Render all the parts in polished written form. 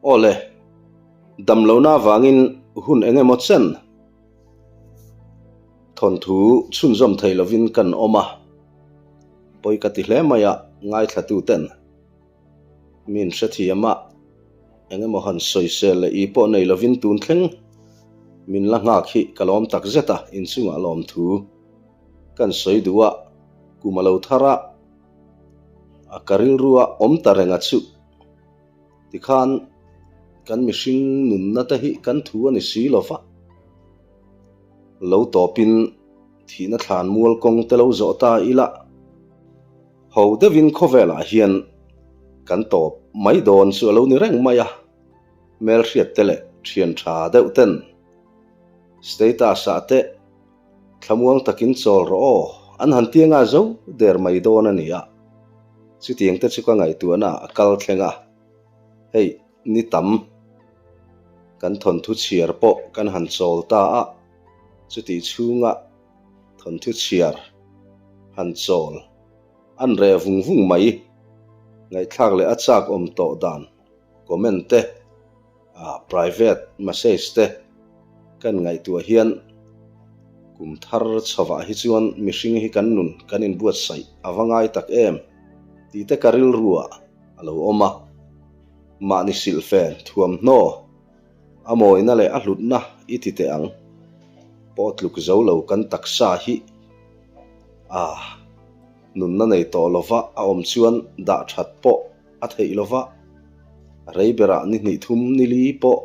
Aw le, damlohna avangin hun eng emaw chen thawnthu chhunzawm thei lovin kan awm a, pawi ka ti hle mai a, ngaithlatuten min hrethiam a, eng emaw han sawisel leh i pawh nei lovin tun thleng min la nghak hi ka lawm tak zet a, inchungah lawmthu kan sawi duh a, kum a lo thar a, a ka rilrua awm ta reng a chu. Tikhan kan mihring nunna te hi kan thu a ni si lo va, lo tawpin thihna thlan mual kawng te lo zawh ta ila, ho deuhin khawvelah hian kan tawp mai dawn chu a lo ni reng mai a, hmelhriat te leh thian tha deuh ten status ah te Thlamuang takin chawl rawh aw, an han ti anga zo der mai dawn a ni a. Chutiang te chu ka ngaihtuahna a kal thleng a, hei ni tam kan thawnthu chhiar pawh kan han chawl ta a, chutih chhunga thawnthu chhiar han chawl an reh vung vung mai, ngaihthlak leh a chak awm tawh dan comment te. Private message te kan ngaihtuah hian kum thar chhovah hi chuan mihring hi kan nun kan inbuatsaih a va ngai tak em tih te ka rilruah a lo awm a. Mahni silhfen thuamhnaw a mawina leh a hlutna i ti teh ang. Pawh tluk zo lo kan taksa hi a nunna nei tawh lova a awm chuan dah that pawh a theih lo va, rei berah ni hnih thum ni li pawh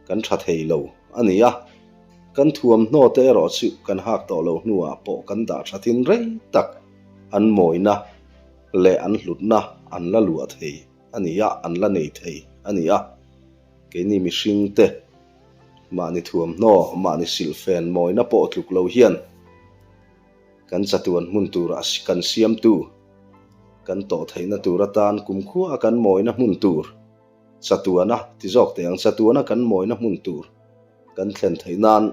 kan tha thei lo a ni a, kan thuamhnaw te erawh chu kan hak tawh lo hnuah pawh kan dah tha thin rei tak an mawina leh an hlutna an la luah thei a ni a, an la nei thei a ni a, keini mihring te mahni thuamhnaw mahni silhfen mawina pawh tluk lo hian Kan chatuan hmun tura kan siamtu, kan tawh theihna tur atan kumkhua a kan mawina hmun tur, chatuana ti zawk teh ang, chatuana kan mawina hmun tur kan thlen theih nan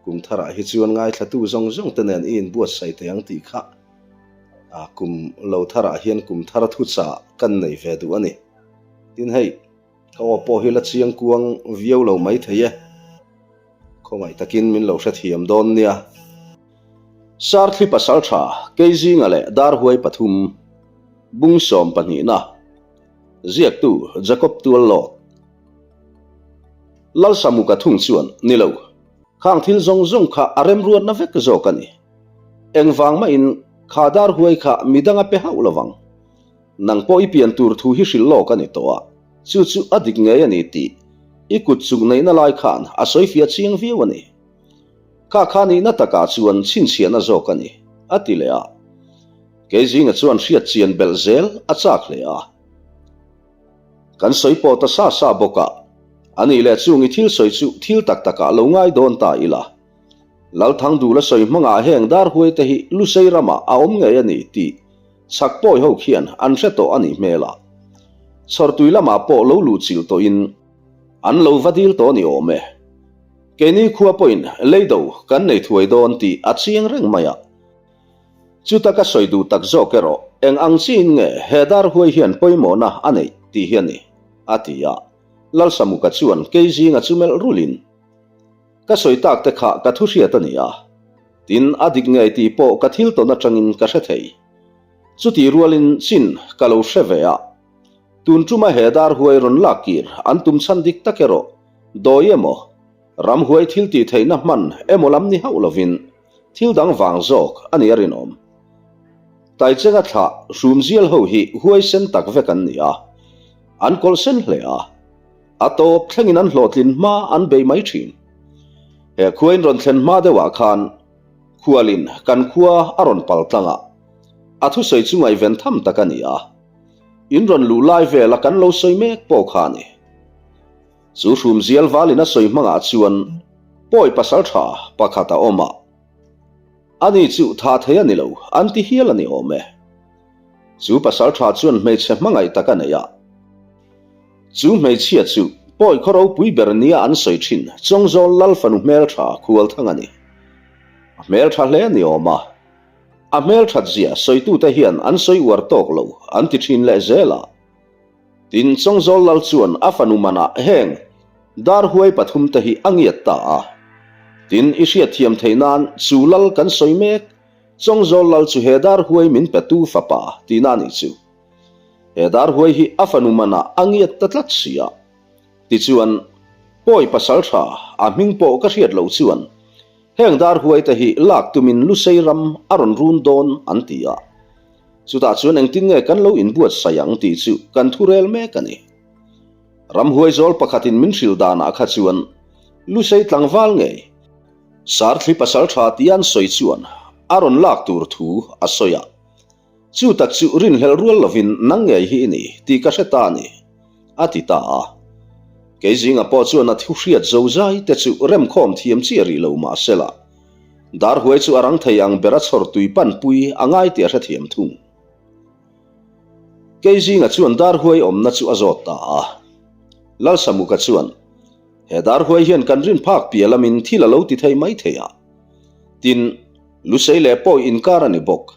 kum tharah hi chuan ngaithlatu zawng zawng te nen i inbuatsaih teh ang tih kha kum lo tharah hian kum thar thuchah kan nei ve duh a ni. Tin hei. Ka aw pawh hi la chiang kuang viau lo mai thei e. Khawngaih takin min lo hrethiam dawn nia. Sarthli pasal tha Keizinga leh Darhuai pathum, Bung sawm pahnihna, Ziaktu Jacob Tuallawt. Lalsamuka thung chuan, Ni lo, khang thil zawng zawng kha a remruatna vek zawk a ni. Engvang mahin kha Darhuai kha midang a pe hauh lovang. Nang pawh i pian tur thu hi hrilh lawk a ni tawh a, chu chu a dik ngei a ni tih i kut chuk neihna lai khan a sawi fiah chiang viau a ni. Kha kha nihna takah chuan chhinchhiahna zawk a ni, a ti leh a. Keizinga chuan hriat chian belh zel a chak hle a. Kan sawi pawh ta sa sa bawk a, a nih leh chung i thil sawi chu thil tak takah lo ngai dawn ta ila. Lalthangdula sawi hmangah heng darhuaite hi Lusei ramah a awm ngei a ni tih Chhak pawi ho khian an hre tawh a nih hmel a, chhawrtui lamah pawh lo luh chilh tawhin an lo va dil tawh a ni awm e. Keini khua pawhin leido kan nei thuai dawn tih a chiang reng mai a. Chuta ka sawi duh tak zawk erawh eng ang chiin nge he dar huai hian pawimawhna a neih tih hi a ni, a ti a. Lalsamuka chuan kei zinga chu melh rulin, Ka sawi tak te kha ka thu hriat a ni a. Tin, a dik ngei tih pawh ka thil tawn atangin ka hre thei. Chutih rualin chin ka lo hre ve a. Tun tuma he dar huai rawn lak kir an tum chhan dik tak erawh dawi emaw, ramhuai thil tih theihna hman emaw lam ni hauh lovin thil dang vang zawk a ni a rinawm. Taichenga thlah hrumzial ho hi huaisen tak vek an ni a, an kawlhsen hle a. A tawp thlengin an hlawhtlin hma an bei mai thin. He khua in rawn thlen hma deuhah khan khualin kan khua a rawn pal tlang a, a thusawi chu ngaihven tham tak a ni a. In rawn luh lai vela kan lo sawi mek pawh kha a ni. Chu hrumzial valin a sawi hmangah chuan pawi pasal tha pakhat a awm a. Ani chu tha thei a ni lo an ti hial a ni awm e. Chu pasal tha chuan hmeichhe hmangaih tak a nei a. Chu hmeichhia chu pawi khaw ropui ber nia an sawi thin Chawngzawl Lal fanu hmeltha Khualthang a ni. A hmeltha hle ni awm a. A hmelthat zia sawitute hian an sawi uar tawk lo an ti thin leh zel a. Tin, Chawngzawl lal chuan a fanu manah heng Darhuai pathumte hi a ngiat ta a. Tin, i hriatthiam theih nan chu lal kan sawi mek, Chawngzawl lal chu he Darhuai min petu fapa tihna a nih chu. He Darhuai hi a fanu manah a ngiat ta tlat si a. Tichuan, Pawi pasaltha a hming pawh ka hriat loh chuan heng Darhuaite hi lak tumin Lusei ram a rawn run dawn an ti a. Chutah chuan engtin nge kan lo inbuatsaih ang tih chu kan thu rel mek a ni. Ramhuai zawl pakhatin min hrilh danah kha chuan Lusei tlangval ngei Sarthli pasaltha tia an sawi chuan a rawn lak tur thu a sawi a. Chu tak chu rinhlelh rual lovin nang ngei hi i ni tih ka hre ta a ni, a ti ta a. Kei zinga pawh chuan a thu hriat zo zai te chu remkhawm thiam chiah rih lo mah sela, Darhuai chu a rang thei ang bera chhawr tui panpui a ngai tih a hrethiam thung. Kei zinga chuan Darhuai awmna chu a zawt ta a. Lalsamuka chuan, He Darhuai hian kan rin phak piah lamin thil a lo ti thei mai thei a. Tin, Lusei leh Pawi inkar a ni bawk.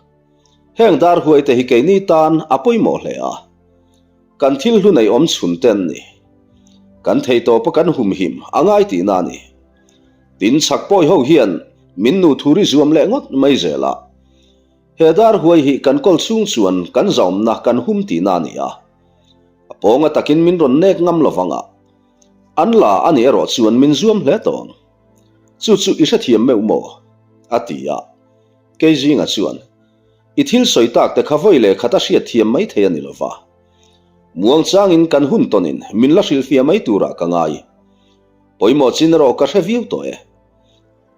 Heng Darhuai te hi keini tan a pawimawh hle a. Kan thil hlu nei awm chhun te an ni. Kan theitawpa kan humhim a ngai tihna a ni. Tin, chhak pawi ho hian min nu thuri zuam leh ngawt mai zel a. He Darhuai hi kan kawl chhung chuan kan zaumna kan hum tihna a ni a. A pawnga takin min rawn nek ngam lovang a. An la a nih erawh chuan min zuam hle tawh ang. Chu chu i hrethiam meuh maw? a ti a. Kei zinga chuan, I thil sawi tak te kha vawi leh khat a hriatthiam mai thei a ni lova. Muangchangin kan hun tawnin min la hrilhfiah mai turah ka ngai. Pawimawh chin erawh ka hre viau tawh e.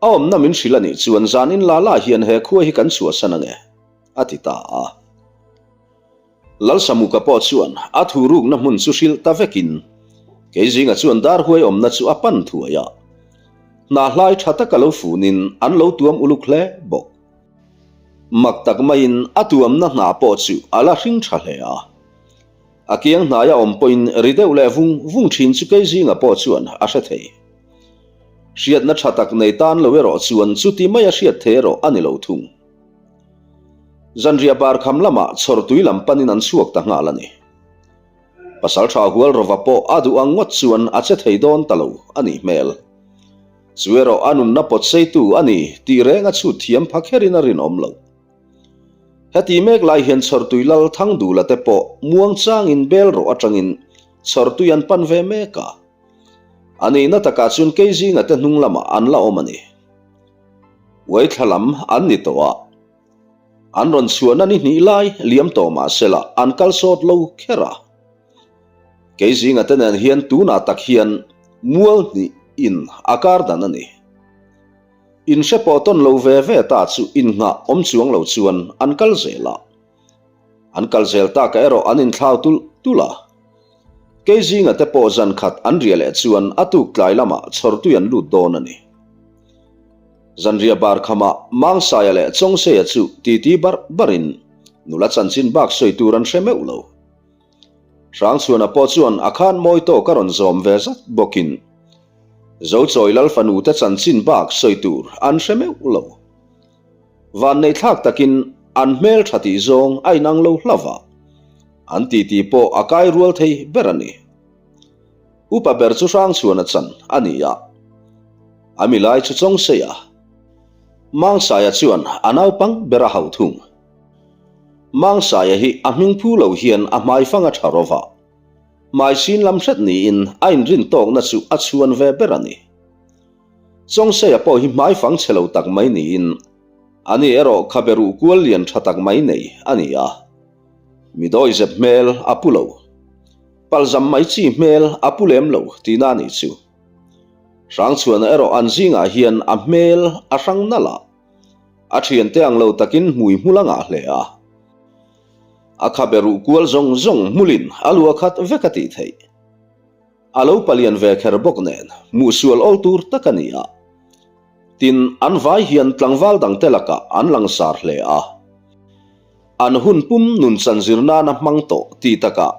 A awmna min hrilh a nih chuan zanin la la hian he khua hi kan chhuahsan ange, a ti ta a. Lalsamuka pawh chuan a thurukna hmun chu hrilh ta vekin Keizinga chuan Darhuai awmna chu a pan thuai a. Hnahlai tha taka lo funin an lo tuam uluk hle bawk. Mak tak maiin a tuamna hna pawh chu a la hring tha hle a. A kiang hnaia awm pawhin ri deuh leh vung vung thin chu Keizinga pawh chuan a hre thei. Hriatna tha tak nei tan lo erawh chuan chuti maia hriat thei erawh a ni lo thung. Zanriah bar kham lamah chhawrtui lam panin an chhuak ta nghal a ni. Pasaltha Hualrova pawh a duh ang ngawt chuan a che thei dawn ta lo a nih hmel. Chu erawh a nunna pawt seitu a ni tih reng a chhut thiam pha kherin a rinawm lo. Heti mek lai hian chhawrtui lal Thangdula te pawh muangchangin bel rawh atangin chhawrtui an pan ve mek a. A nihna takah chuan Keizinga te hnung lamah an la awm a ni. Uaithla lam an ni tawh a, an rawn chhuahna ni hnih lai liam tawh mah sela an kal sawt lo kher a. Kei zinga te nen hian tunah tak hian mual hnih in a kar dan a ni. In hre pawh tawn lo ve ve ta chu innghah awm chuang lo chuan an kal zel a. An kal zel takah erawh an inthlau tulh tulh a. Kei zinga te pawh zan khat an riah leh chuan a tuk tlai lamah chhawrtui an lut dawn a ni. Zanriah bar khamah Mangsaia leh Chawngseia chu titi barh barin nula chanchin bak sawi tur an hre meuh lo. Hrangchhuana pawh chuan a khan mawi tawk a rawn zawm ve zat bawkin Zochawi Lal fanu te chanchin bak sawi tur an hre meuh lo. Vanneihthlak takin an hmel tha tih zawng a inang lo hlauh a, an titi pawh a kai rual thei ber a ni. Upa ber chu Hrangchhuana chan a ni a, a milai chu Chawngsei a, Mangsaia chuan a naupang ber a hauh thung. Mangsaia hi a hming phu lo hian a hmaifang a tha ro va, hmaisin lam hret niin a inrin tawkna chu a chhuan ve ber a ni. Chawngseia pawh hi hmaifang chhe lo tak mai niin, ani erawh khabe ruh kual lian tha tak mai nei a ni a. Mi dawizep hmel a pu lo. Palzam mai chi hmel a pu lem lo tihna a nih chu. Hrangchhuana erawh an zingah hian a hmel a hrang nalh a, a thiante ang lo takin hmui hmul a ngah hle a. A khabe ruh kual zawng zawng hmulin a luah khat vek a tih theih. A lo palian ve kher bawk nen hmuh sual awl tur tak a ni a. Tin, an vai hian tlangval dangte lakah an langsar hle a. An hun pum nun chan zir nana hmang tawh tih takah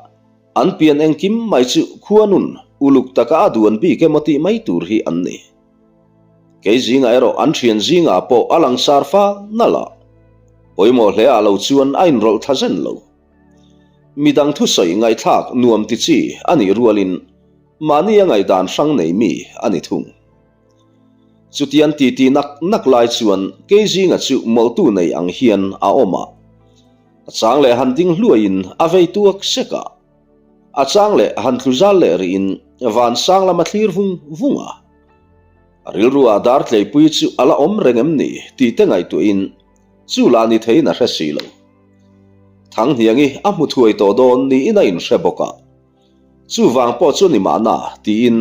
an pian engkim mai chu khua nun uluk taka a duan bik emaw tih mai tur hi an ni. Kei zingah erawh an thian zingah pawh a langsar fal nalh a, pawimawh hle ah lo chuan a inrawlh thla zen lo. Midang thusawi ngaihthlak nuam ti chi a nih rualin mahni a ngaihdan hrang nei mi a ni thung. Chutian titi nak nak lai chuan Keizinga chu mawlhtu nei ang hian a awm a. A chang leh han ding hluaiin a vei tuak sek a. A chang leh han tlu zal leh rihin vansang lam a thlir vung vung a. A rilruah dartleipui chu a la awm reng em ni tih te ngaihtuahin chu lah ni theiin a hre si lo. Thanghniangi a hmu thuai tawh dawn niin a inhre bawk a. Chuvang pawh chu ni mahna tiin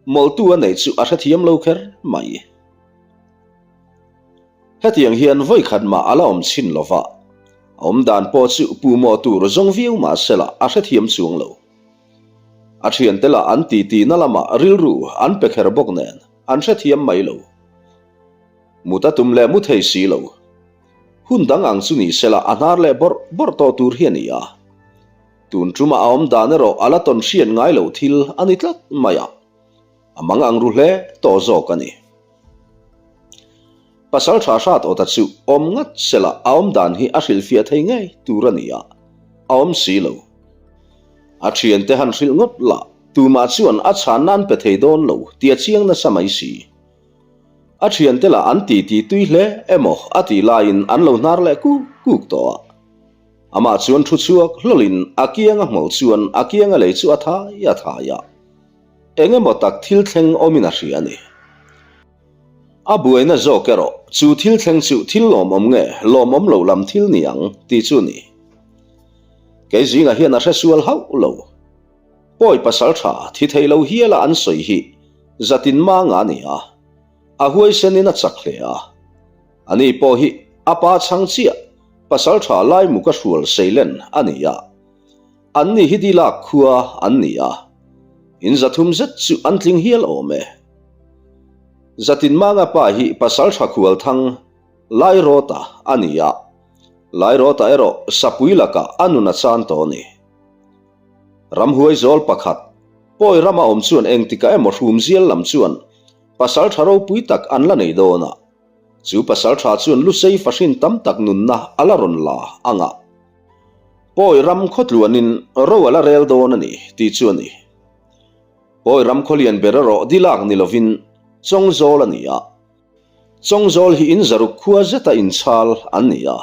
mawlhtu a neih chu a hrethiam lo kher mai. Hetiang hian vawikhat mah a la awm chhin lo va, a awm dan pawh chu pu maw tur zawng viau mah sela a hrethiam chuang lo. A thiante lah an titi na lamah rilru an pe kher bawk nen an hrethiam mai lo. Mut a tum leh mu thei si lo. Hun dang ang chu ni sela a hnar leh bawrh bawrh tawh tur hi a ni a. Tun ṭuma a awm dan erawh a la tawn hriat ngai loh thil a ni tlat mai a, a mang ang ru hle tawh zawk a ni. Pasal ṭha hrat awta chu awm ngat sela a awm dan hi a hrilhfiah thei ngei tur a ni a, a awm si lo. A ṭhiante han hrilh ngawt lah tumah chuan a chhan nan pe thei dawn lo tih a chiang nasa mai si. A ṭhiante lah an titi tui hle emaw a tih laiin an lo hnar leh kuk kuk tawh a. Amah chuan thu chhuak hlawlin a kianga hmawlh chuan a kianga lei chu a thai a thai a. Eng emaw tak thil thleng awmin a hria a ni. A buaina zawk erawh chu thil thleng chu thil lawmawm nge lawmawm lo lam thil ni ang tih chu a ni. Kei zingah hian a hre sual hauh lo. Pawi pasal tha thi thei lo hiala an sawi hi zatin manga a ni a, a huaisenin a chak hle a. Ani pawh hi a pa chhang chiah pasal tha laimu ka hrual seilen a ni a. An ni hi dilak khua an ni a, in zathum zet chu an tling hial awm e. Zatin manga pa hi pasal tha khual thang Lairawta a ni a, Lairawta erawh sapui lakah a nun a chan tawh a ni. Ramhuai zawl pakhat, Pawi rama awm chuan engtikah emaw hrumzial lam chuan pasal tha ropui tak an la nei dawn a, chu pasal tha chuan lusei fahrin tam tak nunna a la rawn la ang a, Pawi ram khawtluanin ro a la rel dawn a ni tih chu a ni. Pawi ram khawlian ber erawh dilak ni lovin Chawngzawl a ni a. Chawngzawl hi in zaruk khua zeta inchhal an ni a,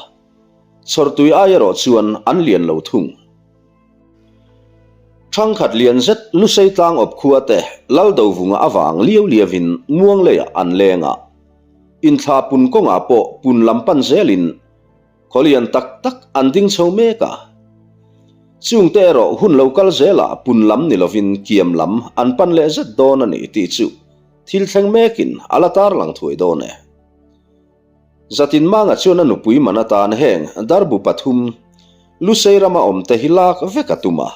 chhawrtui ai erawh chuan an lian lo thung. Thangkhat lian zet Lusei tlang awp khua te Laldovunga avang liau liauin muang leiah an leng a, inthla pun kawngah pawh pun lam pan zelin khaw lian tak tak an ding chho mek a. Chungte erawh hun lo kal zelah pun lam ni lovin kiam lam an pan leh zet dawn a ni tih chu Thil thleng mekin a la tarlang thuai dawn e. Zatin Manga chuan a nupui man atan heng darbu pathum Lusei rama awmte hi lak vek a tum a.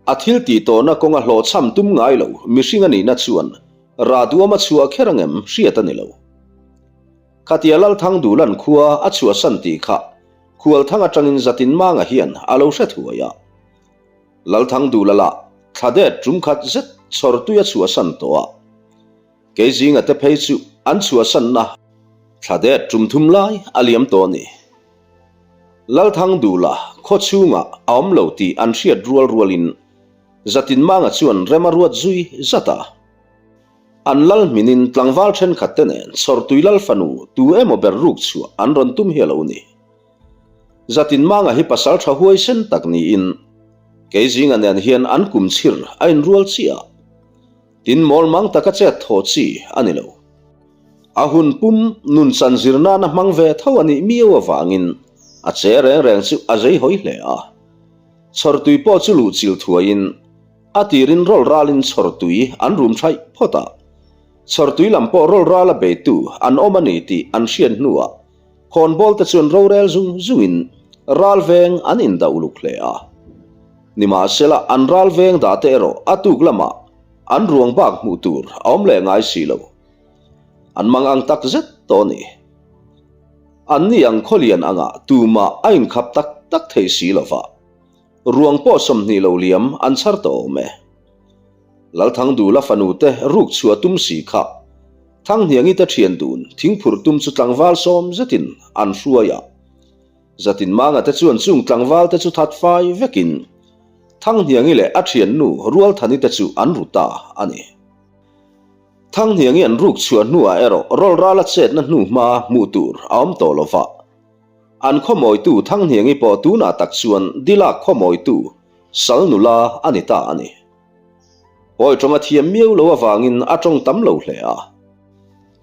A thil tih tawhna kawnga hlawhchham tum ngai lo mihring a nihna chuan rah duam a chhuah kher angem hriat a ni lo. Khatia Lalthang Dulan khua a chhuahsan tih kha Khualthang atangin Zatin Manga hian a lo hre thuai a. Lalthangdula lah thla det tum khat zet chhawr tui a chhuahsan tawh a, kei zinga te phei chu an chhuahsanna thla det tum thum lai a liam tawh a ni. Lalthangdula khaw chhungah a awm lo tih an hriat rual rualin Zatinmanga chuan rem a ruat zui zat a. An lal hminin tlangval thenkhat te nen chhawrtui lal fanu tu emaw ber ruk chhuah an rawn tum hi a lo ni. Zatinmanga hi pasal tha huaisen tak niin Keizinga nen hian an kum chhir a inrual chiah a, tin mawl mang taka chet thaw chi a ni lo. A hun pum nun chan zir nana hmang ve tho a nih miau avangin a che reng reng chu a zei hawi hle a. Chhawrtui pawh chu luh chil thuaiin a tirin rawl ralin chhawrtui an rum thaih phawt a, chhawrtui lam pawh rawl rala beitu an awm a ni tih an hriat hnuah Khawnbawl te chuan rorel zung zungin ral veng an indah uluk hle a. Nimahsela an ral veng dah te erawh a tuk lamah an ruang bak hmuh tur a awm leh ngai si lo. An mang ang tak zet tawh a ni. Anni ang khawlian angah tumah a inkhap tak tak thei si lova, ruang pawh 20 lo liam an chhar tawh awm e. Lalthangdula fanu te ruk chhuah tum si kha Thanghniangi te thian dun thingphur tum chu tlangval sawm zetin an hruai a. Zatinmanga te chuan chung tlangval te chu that fai vekin Thanghniangi leh a thiannu Rualthani te chu an ru ta a ni. Thanghniangi an ruk chhuah hnuah erawh rawlrala chetna hnu hma hmuh tur a awm tawh lo va. An khawmawitu Thanghniangi pawh tunah tak chuan Dilak khawmawitu sal nula a ni ta a ni. Pawi tawng a thiam miau lo avangin a tawng tam lo hle a.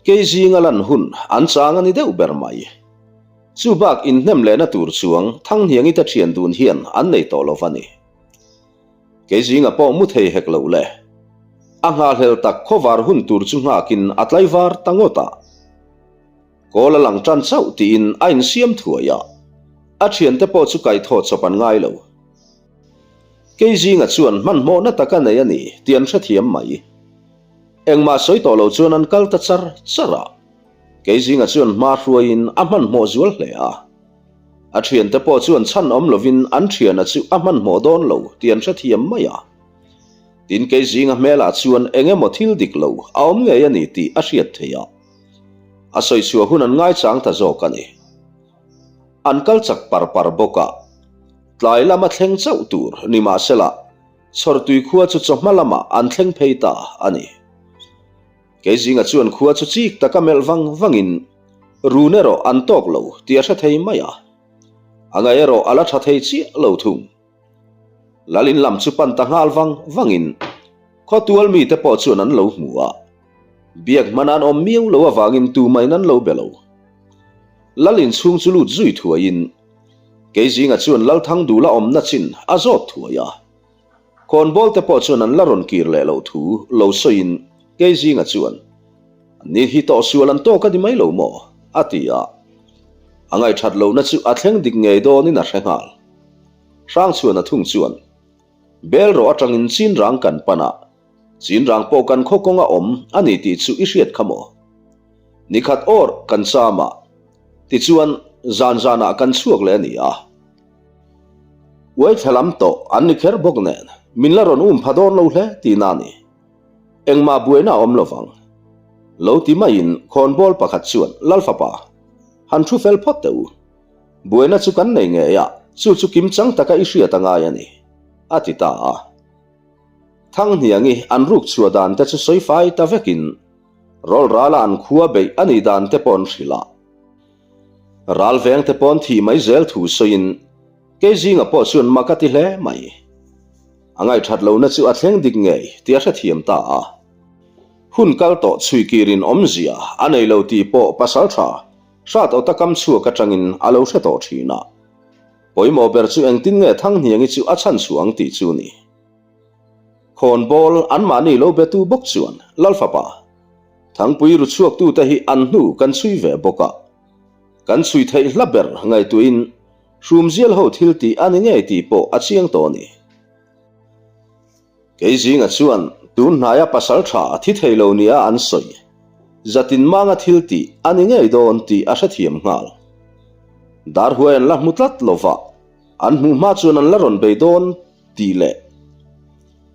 Kei zinga lan hun an chang a ni deuh ber mai. Chu bak inhnem lehna tur chuang Thanghniangi te thian dun hian an nei tawh lo va ni. Kei zinga pawh mu thei hek lo le. A nghahhlel tak khawvar hun tur chu nghakin a tlaivar ta ngawt a. Kawl a lang tan chauh tiin a insiam thuai a. A thiante pawh chu kaihthawh chawp an ngai lo. Kei zinga chuan hmanhmawhna tak a nei a ni tih an hrethiam mai. Engmah sawi tawh lo chuan an kal ta char char a. Kei zinga chuan hma hruaiin a hmanhmawh zual hle a. A thiante pawh chuan chhan awm lovin an thiana chu a hmanhmawh dawn lo tih an hrethiam mai a. Tin kei zinga hmelah chuan eng emaw thil dik lo a awm ngei a ni tih a hriat theih a. A sawi chhuah hun an ngaichang ta zawk a ni. An kal chak par par bawk a. Tlai lama thleng chauh tur nimahsela Chhawrtui khua chu chawhma lamah an thleng phei ta a ni. Kei zinga chuan khua chu chik taka melh vang vangin run erawh an tawk lo tih a hre thei mai a. A ngaih erawh a la tha thei chiah lo thung. Lalin lam chu pan ta nghal vang vangin khawtual mite pawh chuan an lo hmu a. Biak hman an awm miau lo avangin tumahin an lo be lo. Lalin chhung chu lut zui thuaiin kei zinga chuan Lalthangdula awmna chin a zawt thuai a. Khawnbawl te pawh chuan an la rawn kir leh loh thu lo sawiin kei zinga chuan, Ni hi tawh sual an tawk a ni mai lo maw? a ti a. A ngaihthat lohna chu a thleng dik ngei dawnin a hre nghal. Hrangchhuana thung chuan, Bel rawh atangin Chinrang kan pan a, Chinrang pawh kan khaw kawnga awm a ni tih chu i hriat kha maw? Nikhat awr kan cham a, tichuan zan zanah kan chhuak leh a ni a. Uaithla lam tawh an ni kher bawk nen min la rawn um pha dawn lo hle tihna a ni. Engmah buaina a awm lovang. Lo ti maiin khawnbawl pakhat chuan Lalfapa, han thu fel phawt teh u. Buaina chu kan nei ngei a, chu chu kim chang taka i hriat a ngai a ni, a ti ta a. Thanghniangi an ruk chhuah dan te chu sawi fai ta vekin rawlrala an khua beih a nih dan te pawh an hrilh a. Ral veng te pawn thih mai zel thu sawiin kei zinga pawh chuan mak a ti hle mai. A ngaihthat lohna chu a thleng dik ngei tih a hrethiam ta a. Hun kal tawh chhui kirin awmzia a nei lo tih pawh pasal tha hrat awta kam chhuak atangin a lo hre tawh thin a. Pawimawh ber chu engtin nge Thanghniangi chu a chhan chhuah ang tih chu ni. Khawnbawl anmahni lo betu bawk chuan Lalfapa Thangpui ru chhuaktute hi an hnu kan chhui ve bawk a, kan chhui theih hla ber ngaihtuahin hrumzial ho thil tih a ni ngei tih pawh a chiang tawh a ni. Kei zinga chuan tun hnaia pasal tha thi thei lo nia an sawi zatin manga thil tih a ni ngei dawn tih a hrethiam nghal. Darhuai an la hmu tlat lova, an hmuh hma chuan an la rawn bei dawn tih leh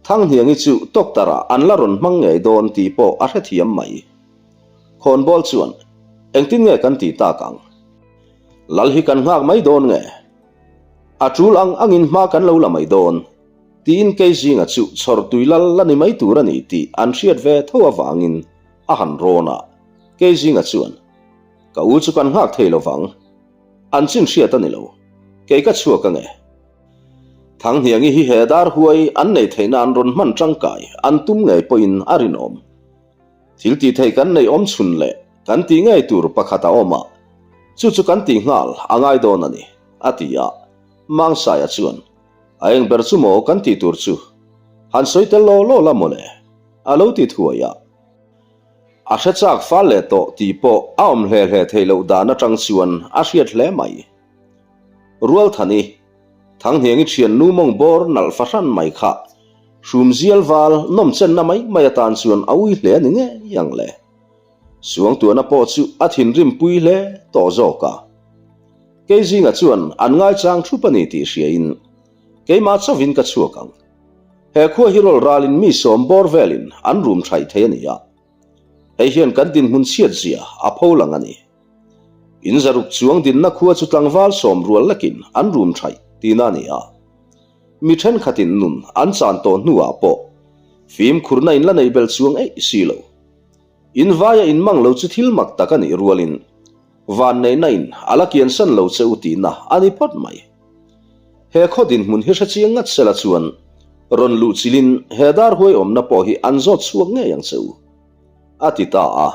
Thanghniangi chu Doctor-ah an la rawn hmang ngei dawn tih pawh a hrethiam mai. Khawnbawl chuan, Engtin nge kan tih tak ang? Lal hi kan nghak mai dawn nge? A tul ang angin hma kan lo la mai dawn, tiin kei zinga chu chhawr tui lal la ni mai tur a ni tih an hriat ve tho avangin a han rawn a. Kei zinga chuan, Ka u chu kan nghak thei lo vang. An chin hriat a ni lo. Kei ka chhuak ange. Thanghniangi hi he dar huai an nei theihna an rawn hman tangkai an tum ngei pawhin a rinawm. Thil tih theih kan neih awm chhun leh kan tih ngei tur pakhat a awm a, chu chu kan tih nghal a ngai dawn a ni, a ti a. Mangsaia chuan, A eng ber chu maw kan tih tur chu? Han sawi tel law law la mawle, a lo ti thuai a. A hre chak fal leh tawh tih pawh a awm hle hle theih loh dan atang chuan a hriat hle mai. Rualthani, Thanghniangi thiannu mawng bawr nalh fahran mai kha hrumzial val nawmchenna mai mai atan chuan a ui hle a ni ngei ang le. Suangtuahna pawh chu a thinrim pui hle tawh zawk a. Kei zinga chuan an ngaichang thup a ni tih hriain keimah chauhin ka chhuak ang. He khua hi rawl ralin mi sawm bawr velin an rum thaih thei a ni a. Hei hian kan dinhmun chhiat zia a pho lang a ni. In zaruk chuang dinna khua chu tlangval sawm rual lekin an rum thaih tihna a ni a. Mi thenkhatin nun an chan tawh hnuah pawh fimkhurna in la nei bel chuang eih si lo. In vaia in mang lo chu thil mak tak a nih rualin vanneihna in a la kiansan lo che u tihna a ni phawt mai. He khaw dinhmun hi hre chiang ngat sela chuan rawn luh chilhin he dar huai awmna pawh hi an zawt chhuak ngei ang che u, a ti ta a.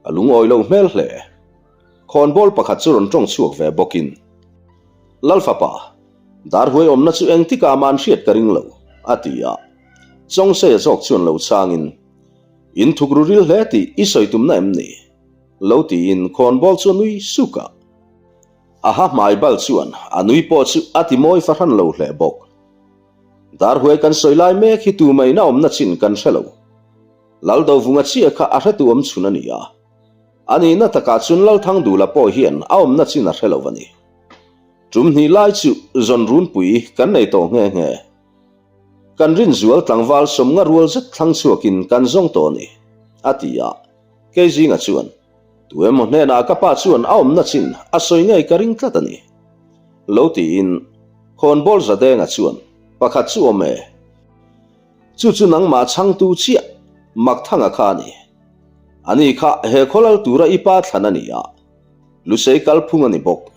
A lungawi lo hmel hle. Khawnbawl pakhat chu rawn tawng chhuak ve bawkin, Lalfapa, dar huai awmna chu engtikah mah an hriat ka ring lo, a ti a. Chawngseia zawk chuan lo changin, In thuk ru ril hle tih i sawi tumna em ni? Lo tiin khawnbawl chu a nui suk a. A ha hmai bal chuan a nui pawh chu a ti mawi fahran lo hle bawk. Dar huai kan sawi lai mek hi tu mai na awmna chin kan hre lo. Laldovunga chiah kha a hretu awm chhun a ni a. A nihna takah chuan Lalthangdula pawh hian a awmna chin a hre lo a ni. Tum hnih lai chu zawn runpui kan nei tawh nghe nghe. Kan rinzual tlangval sawmnga rual zet thlang chhuakin kan zawng tawh a ni, a ti a. Keizinga chuan, Tu emaw hnenah ka pa chuan a awmna chin a sawi ngei ka ring tlat a ni. Lo tiin Khawnbawl Zadenga chuan, Pakhat chu awm e. Chu chu nangmah chhangtu chiah Makthanga kha a ni. Ani kha he khawlal tura i pa thlan a ni a, Lusei kalphung a ni bawk.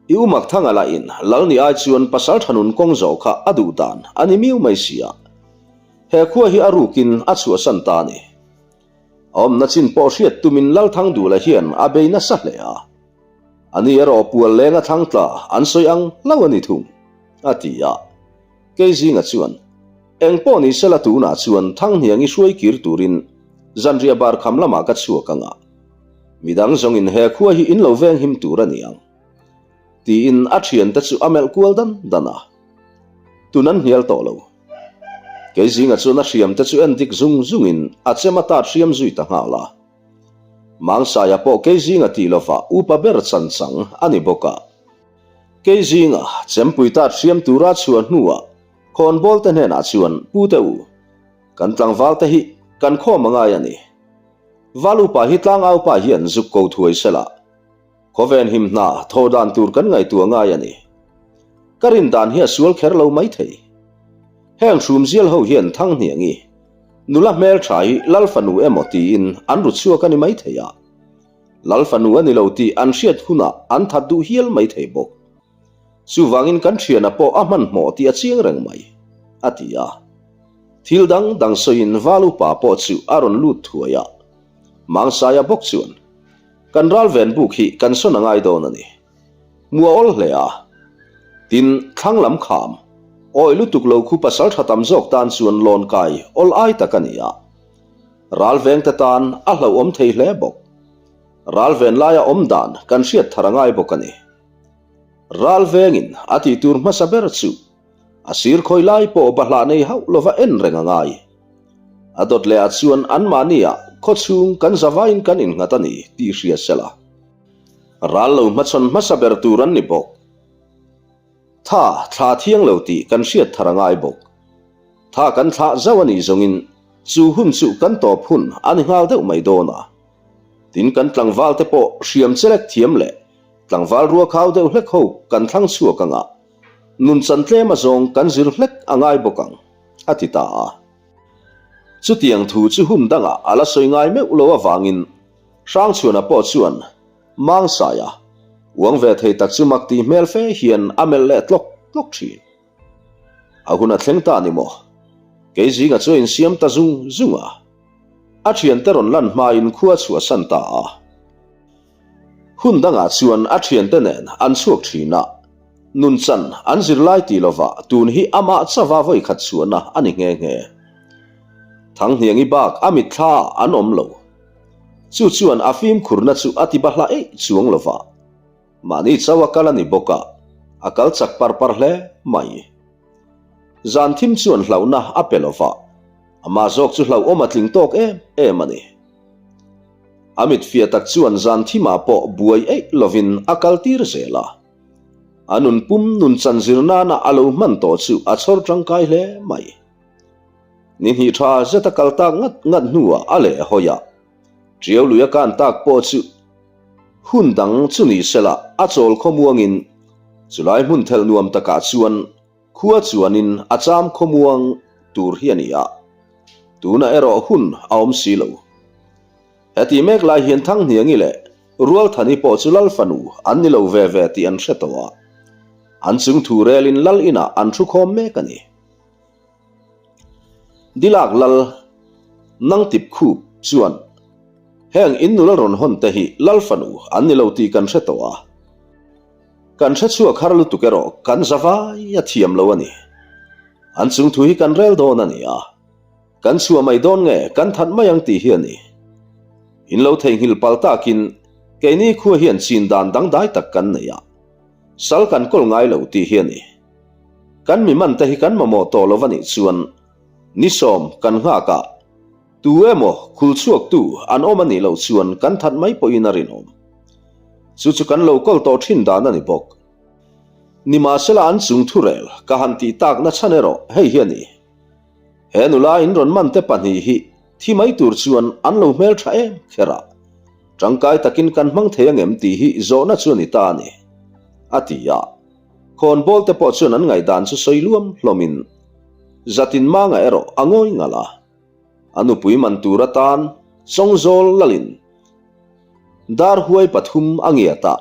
I u Makthanga lahin Lalni ai chuan pasal tha nun kawng zawh kha a duh dan a ni miau mai si a. He khua hi a rukin a chhuahsan ta a ni. A awmna chin pawh hriat tumin Lalthangdula hian a bei nasa hle a. Ani erawh pual lenga thlang tla an sawi ang hlauh a ni thung, a ti a. Keizinga chuan, Eng pawh ni sela tunah chuan Thanghniang i hruai kir turin zanriah bar kham lamah ka chhuak ang a, midang zawngin he khua hi in lo venghim tur a ni ang, tiin a thiante chu a melh kual dan dan a. Tun an hnial tawh lo. Keizinga chuan a hriamte chu en dik zung zungin a chem a tat hriam zui ta nghal a. Mangsaia pawh Keizinga tih lovah upa ber chan chang a ni bawk a. Keizinga chempui tat hriam tura chhuah hnuah Khawnbawl te hnenah chuan Pu te u, kan tlangval te hi kan khawm a ngai a ni. Val upa hi tlangau pa hian zuk ko thuai sela, khawven him hna thawh dan tur kan ngaihtuah ngai a ni. Ka rin dan hi a sual kher lo mai thei. Heng hrumzial ho hian Thanghniangi, nula hmeltha hi Lal fanu emaw tiin an ru chhuak a ni mai thei a. Lal fanu a ni lo tih an hriat hunah an that duh hial mai thei bawk. Chuvangin kan thiana pawh a hmanhmawh tih a chiang reng mai, a ti a. Thil dang dang sawiin Val upa pawh chu a rawn lut thuai a. Mangsaia bawk chuan, Kan ral ven buk hi kan sawn a ngai dawn a ni. Hmu a awl hle a. Tin, thlang lam kham, awi lutuk lo khu pasal tha tam zawk tan chuan lawn kai awl ai tak a ni a. Ral vengte tan a hlauhawm thei hle bawk. Ral ven laia awm dan kan hriat thar a ngai bawk a ni. Ral vengin a tih tur hmasa ber chu a sir khawi lai pawh bahlah nei hauh lova en reng a ngai. A dawt leh ah chuan anmahniah khawchhung kan zavaiin kan innghat a ni tih hria sela. Ral lo hmachhawn hmasa ber tur an ni bawk. Tha thla thiang lo tih kan hriat thar a ngai bawk. Tha kan thlah zauh a nih zawngin chu hun chu kan tawp hun a ni nghal deuh mai dawn a. Tin kan tlangval te pawh hriam chelek thiam leh tlangval rua khau deuh hlek ho kan thlang chhuak ang a, nun chan tlem a zawng kan zir hlek a ngai bawk ang, a ti ta a. Chutiang thu chu hun dangah a la sawi ngai meuh lo avangin Hrangchhuana pawh chuan Mangsaia uang ve thei tak chu mak tih hmel fe hian a melh leh tlawk tlawk thin. A hun a thleng ta a ni maw? Kei zinga chu a insiam ta zung zung a. A thiante rawn lan hmain khua chhuahsan ta a. Hun dangah chuan a thiante nen an chhuak thin a, nunchan an zirlai tih lovah tun hi amah chauha vawikhat chhuahna a ni nghe nghe. Thanghniangi bak a mitthla an awm lo. Chu chuan a fimkhurna chu a ti bahla eih chuang lovah. Mahni chauh a kal a ni bawk a, a kal chak par par hle mai. Zan thim chuan hlauhna a pe lovah, amah zawk chu hlauhawm a tling tawk em em a ni. A mit fiah tak chuan zan thimah pawh buai eih lovin a kal tir zel a. A nun pum nun chan zir nana a lo hman tawh chu a chhawr tangkai hle mai. Ni hnih tha zet a kal tak ngat ngat hnuah a leh hawi a, Tiau lui a kan tak pawh chu. Hun dang chu ni sela a chawl khawmuangin chulai hmun thelh nuam takah chuan khua chuanin a cham khawmuang tur hi a ni a, tunah erawh hun a awm si lo. Heti mek lai hian Thanghniangi leh Rualthani pawh chu Lal fanu an ni lo ve ve tih an hre tawh a, an chung thu relin Lal inah an thu khawm mek a ni. Dilak Lal nang tip khup chuan heng in nula rawn hawn te hi Lal fanu an ni lo tih kan hre tawh a, kan hre chhuak har lutuk erawh kan za vai a thiam lo a ni. An chung thu hi kan rel dawn a ni a, kan chhuah mai dawn nge kan that mai ang tih hi a ni. In lo theihnghilh pal takin keini khua hian chin dan dangdai tak kan nei a, sal kan kawl ngai lo tih hi a ni. Kan mi man te hi kan mamawh tawh lo anih chuan nisawm kan nghak a, tu emaw khul chhuak tu an awm anih loh chuan kan that mai pawhin a rinawm. Chu chu kan lo kawl tawh thin dan a ni bawk. Nimahsela an chung thurel ka han tih tak na chhan erawh hei hi a ni. He nula in rawn man te pahnih hi thi mai tur chuan an lo hmeltha em kher a, tangkai takin kan hmang thei angem tih hi zawhna chu a ni ta a ni, a ti a. Khawnbawl te pawh chuan an ngaihdan chu sawi luam hlawmin Zatin Manga erawh a ngawi ngalh a, a nupui man tur atan Chawngzawl lalin dar huai pathum a ngiat a,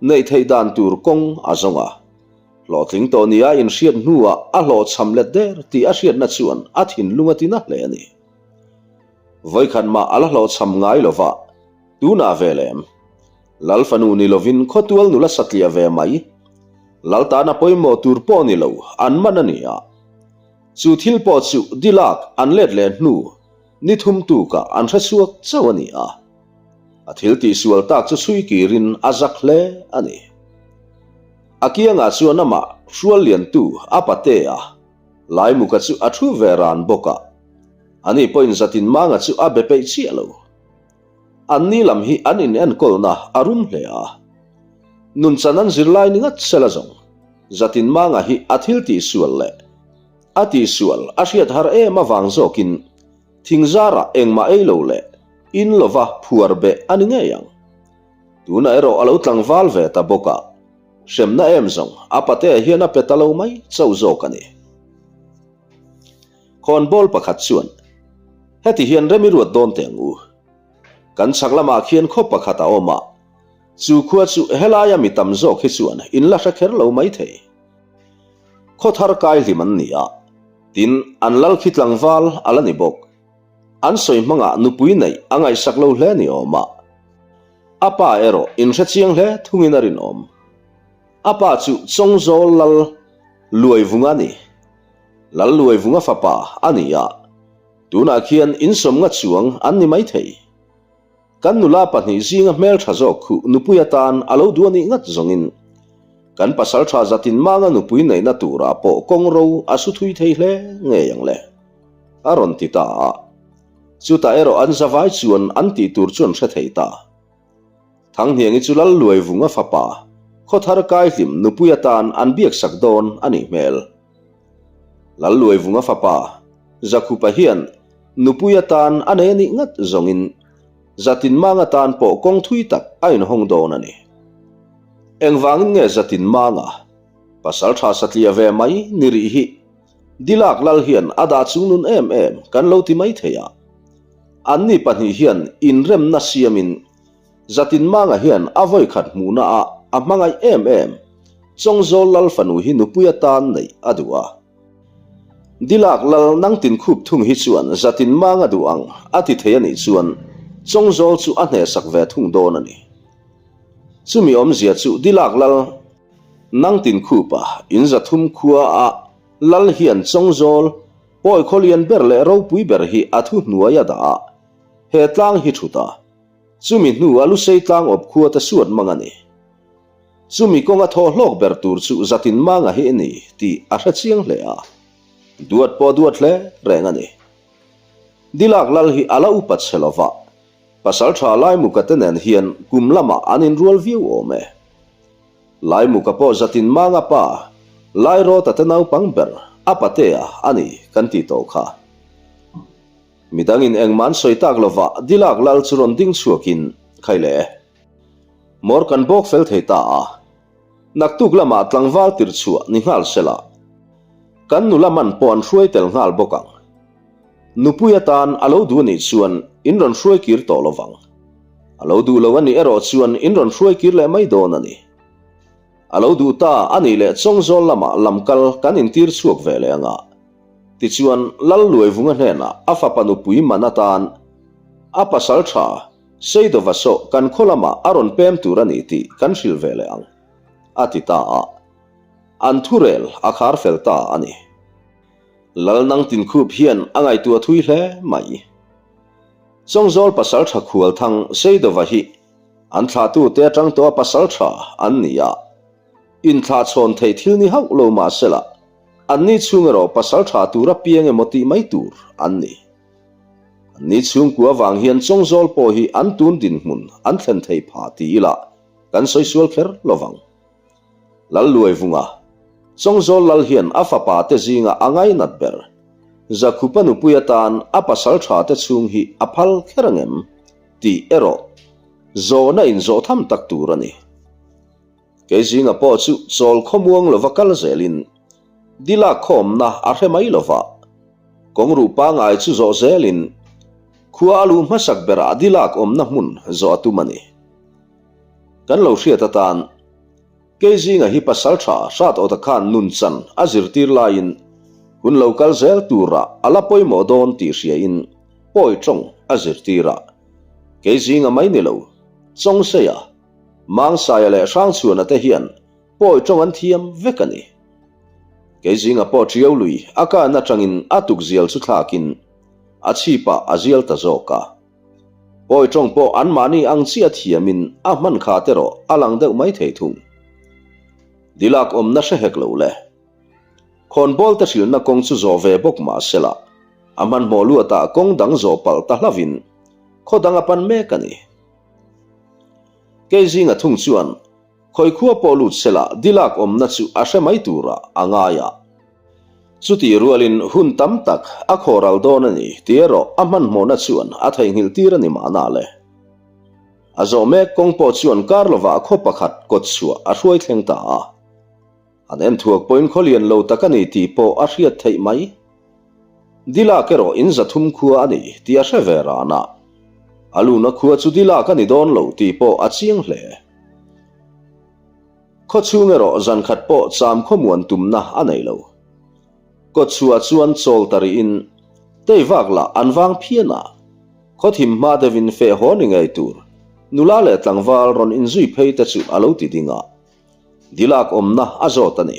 neih theih dan tur kawng a zawng a. Hlawhtling tawh nia inhriat hnuah a hlawhchham let der tih a hriatna chuan a thinlung a tina hle a ni. Vawikhat mah a la hlawhchham ngai lova, tunah ve lem. Lal fanu ni lovin khawtual nula satliah ve mai. Lal tana pawimawh tur pawh ni lo an man a ni a. Chu thil pawh chu dilak an let leh hnu ni thum tukah an hre chhuak chauh a ni a. A thil tihsual tak chu chhui kirin a zak hle a ni. A kiangah chuan amah hrual liantu a patea Laimuka chu a thu ve ran bawk a. Ani pawhin zatin manga chu a be peih chiah lo. Anni lam hi an inenkawlna a rum hle a. Nunchan an zirlai ni ngat sela zawng, Zatinmanga hi a thil tihsual leh a tihsual a hriat har em avang zawkin thingzarah engmah ei lo leh in lova phuar beh a ni ngei ang. Tunah erawh a lo tlangval ve ta bawk a, hremna em zawng a patea hian a pe ta lo mai chauh zawk a ni. Khawnbawl pakhat chuan, Heti hian rem i ruat dawn teh ang u. Kan chhak lamah khian khaw pakhat a awm a, chu khua chu helaia mi tam zawk hi chuan in la hre kher lo mai thei. Khaw thar kai hlim an ni a, tin an lal khi tlangval a la ni bawk. An sawi hmangah nupui neih a ngaihsak lo hle ni awm a, a pa erawh in hre chiang hle thungin a rinawm. A pa chu Chawngzawl lal Luaivunga a ni. Lal Luaivunga fapa a ni a, tunah khian insawmnga chuang an ni maithei. Kan nula pahnih zinga hmeltha zawk khuh nupui atan a lo duh a nih ngat zawngin kan pasaltha zatin manga nupui neihna turah pawh kawngro a su thui thei hle ngei ang le, a rawn ti ta a. Chutah erawh an zavai chuan an tih tur chu an hre thei ta. Thanghniangi chu Lal Luaivunga fapa, Khawthar Kaihlim nupui atan an biaksak dawn a nih hmel. Lal Luaivunga fapa, Zakhupa hian nupui atan a nei a nih ngat zawngin Zatinmanga tan pawh kawng thui tak a inhawng dawn a ni. Engvangin nge Zatinmanga, pasaltha satliah ve mai ni rih hi Dilak Lal hian a dah chungnun em em kan lo ti mai thei a. Anni pahnih hian inremna siamin Zatinmanga hian a vawikhat hmuhna ah a hmangaih em em Chawngzawl Lal fanu hi nupui atan neih a duh a. Dilak Lal Nangtin khup thung hi chuan Zatinmanga duh ang a ti thei a nih chuan Chawngzawl chu a hnehsak ve thung dawn a ni. Chumi awmzia chu Dilak Lal Nangtin khupa in zathum khua ah Lal hian Chawngzawl Pawi khaw lian ber leh ropui ber hi a thu hnuai a dah a, he tlang hi thut a, chumi hnu a Lusei tlang awp khua te suat mang a ni. Chumi kawnga thaw hlawk ber tur chu Zatin Manga hi a ni tih a hre chiang hle a, duat pawh duat hle reng a ni. Dilak Lal hi a la upa chhe lova, Pasaltha Laimuka te nen hian kum lamah an inrual viau awm e. Laimuka pawh zatin manga pa, Lairawta te naupang ber, a patea a ni kan tih tawh kha. Midangin engmah an sawi tak lovah Dilak Lal chu rawn ding chhuakin, Khai le. Hmawr kan bawk fel thei ta a. Naktuk lamah tlangval tirh chhuah ni nghal sela. Kan nula man pawh an hruai tel nghal bawk ang. Nupui atan a lo duh anih chuan in rawn hruai kir tawh lo vang. A lo duh lo anih erawh chuan in rawn hruai kir leh mai dawn a ni. A lo duh ta anih leh Chawngzawl lamah lamkal kan intir chhuak ve leh anga. Tichuan Lalluaivunga hnenah a fapa nupui man atan a pasal tha Seidova saw kan khaw lamah a rawn pem tur a ni tih kan hrilh ve leh ang, a ti ta a. An thurel a khar fel ta a ni. Lalnang Tinkhup hian a ngaihtuah thui hle mai. Chawngzawl pasal tha Khualthang Seidova hi an thlahtute atang tawha pasal tha an ni a. Inthlahchhawn theih thil ni hauh lo mah sela, anni chhung erawh pasal tha tur apiang emaw tih mai tur an ni. Anni chhungkua vang hian Chawngzawl pawh hi an tun dinhmun an thlen thei pha ti ila kan sawi sual kher lo vang. Lalluaivunga, Chawngzawl lal hian a fapa te zinga a ngainat ber. Zakhupa nupui atan a pasal tha te chhung hi a phal kher angem tih erawh zawhna inzawh tham tak tur a ni. Kei zinga pawh chu chawl khawmuang lova kal zelin dila khawmna a hre mai lova, kawng ruh pangai chu zawh zelin khua a luh hmasak berah dilak awmna hmun zawh a tum a ni. Kan lo hriat atan kei zinga hi pasal tha hrat awta khan nun chan a zirtir laiin hun lo kal zel turah a la pawimawh dawn tih hriain pawi tawng a zirtir a, kei zinga mai ni lo Chawngseia Mangsaia leh Hrangchhuana te hian pawi tawng an thiam vek a ni. Kei zinga pawh Tiau lui a kan atangin a tukzial chu thlakin a chhipah a zial ta zawk a. Pawi tawng pawh anmahni ang chiah thiamin a hman khat erawh a lang deuh mai thei thung. Dilak awmna hre hek lo le. Khawnbawl te hrilhna kawng chu zawh ve bawk mah sela, a hmanhmawh luatah kawng dang zawh palh ta hlauhin khaw dang a pan mek a ni. Kei zinga thung chuan khawi khua pawh lut sela dilak awmna chu a hre mai turah a ngai a. Chutih rualin hun tam tak a khawhral dawn a ni tih erawh a hmanhmawhna chuan a theihnghilh tir a ni mahna le. A zawh mek kawng pawh chuan kar lovah khaw pakhat kawt chhuah a hruai thleng ta a. An en thuak pawhin khaw lian lo tak a ni tih pawh a hriat theih mai. Dilak erawh in zathum khua a ni tih a hre ve ran a. A luna khua chu Dilak a ni dawn lo tih pawh a chiang hle. Khaw chhung erawh zan khat pawh cham khawmuan tumna a nei lo. Kawtchhuah chuan chawl ta rihin tei vak lah an vang phian a. Khaw thim hma deuhin feh haw ni ngei tur nula leh tlangval rawn inzui phei te chu a lo ti ding a. Dilak awmna a zawt a ni.